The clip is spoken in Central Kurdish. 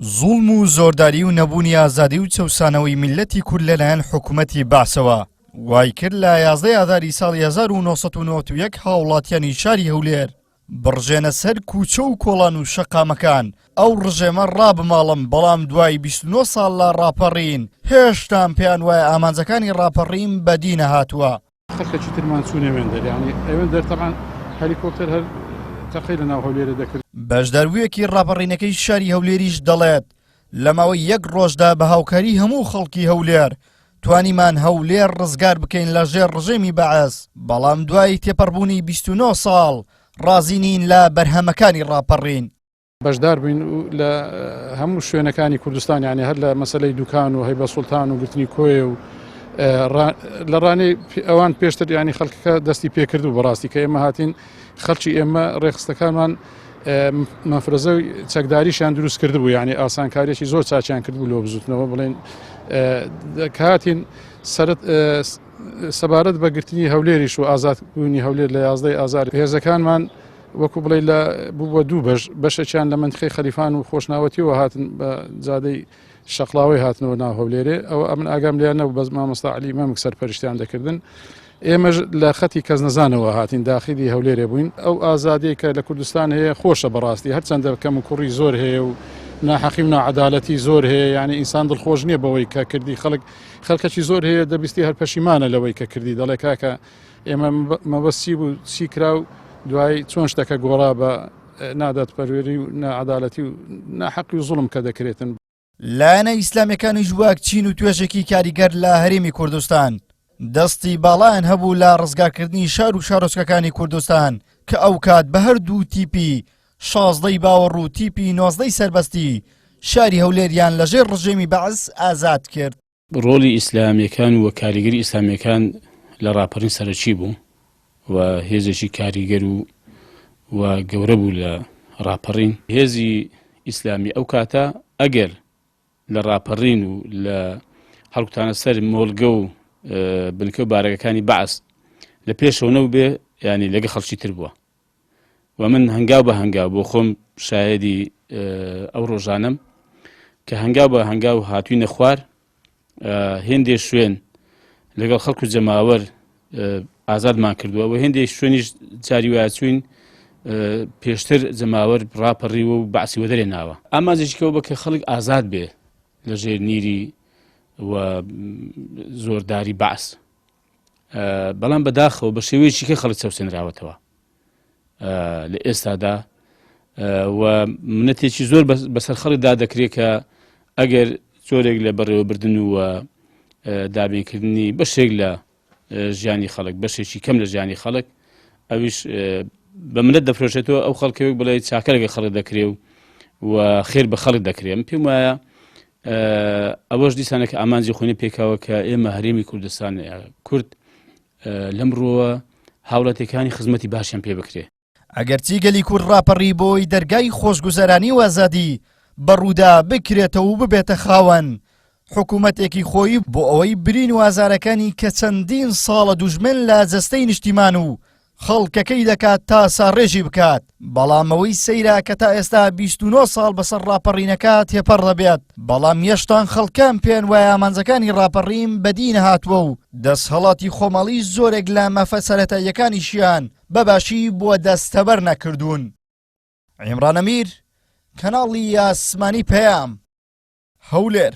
زوڵم و زۆرداری و نەبوونی ئازادی و چەوسانەوەی میللەتی کورد لەلایەن حکومەتی بەعسەوە وای کرد لە 11 ئاداری ساڵی 1991 هاوڵاتیانی شاری هەولێر بڕژێنە سەر کوچە و کۆڵان و شەقامەکان ئەو ڕژێمە ڕابماڵم بەڵام دوای 29 ساڵ لە ڕاپەڕین هێشتان پێیان وایە ئامانجەکانی ڕاپەڕین بەدی نەهاتووە. خەڵکەکی ترمان چوون ئەوێندەر یانی ئەوێندەر تەبعەن هەلیکۆپتەر هەر تەقەی لە ناو هەولێرە دەکرد. بەشداربوویەکی ڕاپەڕینەکەی شاری هەولێریش دەڵێت، لە ماوەی یەک ڕۆژدا بە هاوکاری هەموو خەڵکی هەولێر توانیمان هەولێر ڕزگار بکەین لە ژێر ڕژێمی بەعس، بەڵام دوای تێپەڕبوونی 29 ساڵ ڕازی نین لە بەرهەمەکانی ڕاپەڕین. بەشدار بووین و لە هەموو شوێنەکانی کوردستان یانی هەر لە مەسەلەی دوکان و هەیبە سوڵتان و گرتنی کۆیە و لە ڕانەی ئەوان پێشتر ینی خەڵکەکە دەستی پێکرد و بەڕاستی کە ئێمە هاتین خەڵکی ئێمە ڕێخستەکانمان مەفرەزە و چەکداریشیان دروست کرد بوو یعنی ئاسانکاریەکی زۆر چاچیان کرد بوو لۆ بزوتنەوە بڵێن کاتین سەرت سەبارەت بە گرتنی هەولێریش و ئازادبوونی هەولێر لە یازدەی ئازار هێزەکانمان وەکو بڵێی لە بوو بە دوو بەش، بەشێکیان لە مەنتیقەی خەلیفان و خۆشناوەتیەوە هاتن بە جادەی شەقڵاوەی هاتنەوە ناو هەولێرێ، ئەوە ئەمن ئاگام لێیان نەبوو بەس مامۆستا عەلی مەمک سەرپەرشتیان دەکردن. ئێمەش لە خەتی کەسنەزانەوە هاتین داخیلی هەولێرێ بووین. ئەو ئازادیەی کە لە کوردستان هەیە خۆشە بەڕاستی، هەرچەندە کەم و کوڕی زۆر هەیە و ناحەقی و ناعەدالەتی زۆر هەیە، یانی ئینسان دڵخۆش نییە بەوەی کە کردی، خەڵک خەڵکەکی زۆر هەیە دەبیستی هەر پەشیمانە لەوەی کە کردی، دەڵێ کاکە ئێمە مەبەست چی بوو چی کرا و دوایی چۆن شتەکە گۆڕا بە نادادپەروەری و ناعەدالەتی و ناحەقی و زوڵم کە دەکرێتن. لایەنە ئیسلامیەکانیش وەک چین و توێژێکی کاریگەر لە هەرێمی کوردستان دەستی باڵایان هەبوو لە ڕزگارکردنی شار و شارۆچکەکانی کوردستان کە ئەوکات بە هەردوو تیپی شازدەی باوەڕ و تیپی نۆزدەی سەربەستی شاری هەولێریان لەژێر ڕژێمی بەعس ئازاد کرد. ڕۆڵی ئیسلامیەکان و کاریگەری ئیسلامیەکان لە ڕاپەڕین سەرەکی بوو و هێزێکی کاریگەر و و گەورە بوو لە ڕاپەڕین. هێزی ئیسلامی ئەو کاتە ئەگەر لە ڕاپەڕین و لە هەڵکوتانە سەر مۆڵگە و بنکە و بارەگەکانی بەعس لە پێشەوە نەبووبێ یانی لەگە خەڵکی تر بووە. و من هەنگاو بە هەنگاو بۆ خۆم شایەدی ئەو ڕۆژانەم کە هەنگاو بە هەنگاو هاتوینە خوار هێندێ شوێن لەگەڵ خەڵکو جەماوەر ئازادمان کردووە و هێندێک شوێنیش جاری وایە چوین پێشتر جەماوەر ڕاپەڕیوە و بەعسی وەدەرێ ناوە ئامانجێکەوە بە کە خەڵک ئازاد بێ لە ژێر نیری و زۆرداری بەعس بەڵام بەداخەوە بە شێوەیەکی کە خەڵک چەوسێنراوەتەوە لە ئێستادا و منەتێکی زۆر بەسەر خەڵکدا دەکرێت کە ئەگەر جۆرێک لە بەڕێوەبردن و دابینکردنی بەشێک لە ژیانی خەڵک بەشێکی کەم لە ژیانی خەڵک ئەویش بە منەت دەفرۆشێتەوە ئەو خەڵکەوەک بڵێ چاکە لەگە خەڵک دەکرێ و و خێر بە خەڵک دەکرێن پێم وایە ئەوەش دیسانەکە ئامانجی خۆی پێکاوە کە ئێمە هەرێمی کوردستان کورد لەم ڕووەوە هاوڵاتیەکانی خزمەتی باشیان پێ بکرێ. ئەگەرچی گەلی کورد ڕاپەڕی بۆی دەرگای خۆشگوزەرانی و ئازادی بە ڕوودا بکرێتەوە و ببێتە خاوەن حکوومەتێکی خۆیی بۆ ئەوەی برین و ئازارەکانی کە چەندین ساڵە دوژمن لە جەستەی نیشتیمان و خەڵکەکەی دەکات تا ساڕێژی بکات، بەڵام ئەوەی سەیرە کە تا ئێستا 29 ساڵ بەسەر ڕاپەڕینەکە تێپەڕ دەبێت، بەڵام یەشتان خەڵکان پێیان وایە ئامانجەکانی ڕاپەڕین بەدی نەهاتووە و دەسهەڵاتی خۆماڵی زۆرێک لە مافە سەرەتاییەکانیشیان بە باشی بۆ دەستەبەر نەکردوون. عیمڕان ئەمیر، کەناڵی ئاسمانی پەیام، هەولێر.